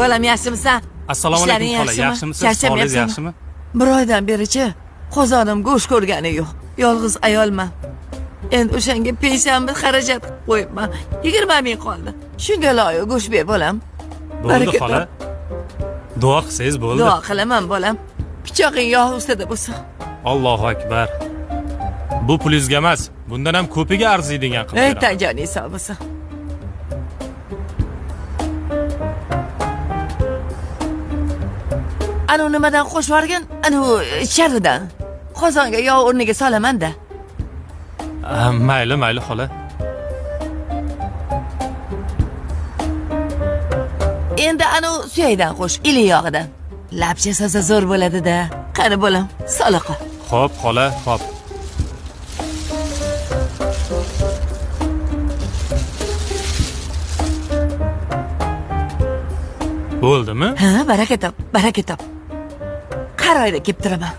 Bolam, yaxshimisan? Assalomu alaykum Ishlaring xola, yaxshimi? yaxshimisiz? Sog'ligingiz Charchamayapsanmi? yaxshimi? Bir oydan berichi qozonim go'sht ko'rgani yo'q. Yolg'iz ayolman. Endi o'shanga pensiyamni xarajat qilib qo'yibman. 20 ming qoldi. Shunga loyiq go'sht ber, bolam. Bo'ldi Baraka xola. top. Duo qilsangiz bo'ldi. Duo qilaman, bolam. Pichog'ing yog' ustida bo'lsin. Allohu akbar. Bu pulingizga emas, bundan ham ko'piga arziydigan qilib Ey, beraman. tanjoning sog' bo'lsin. Anu nimadan qo'shib yuborgin? Anu sharridan. Qozonga yog' o'rniga solaman-da. Mayli, mayli xola. Endi anu suyakdan qo'sh, ili yog'idan. Lapcha solsa zo'r bo'ladi-da. Qani bolam, sola qol. Xo'p, xola, xo'p. Bo'ldimi? Ha, baraka top, baraka top. Har oyda kelib turaman.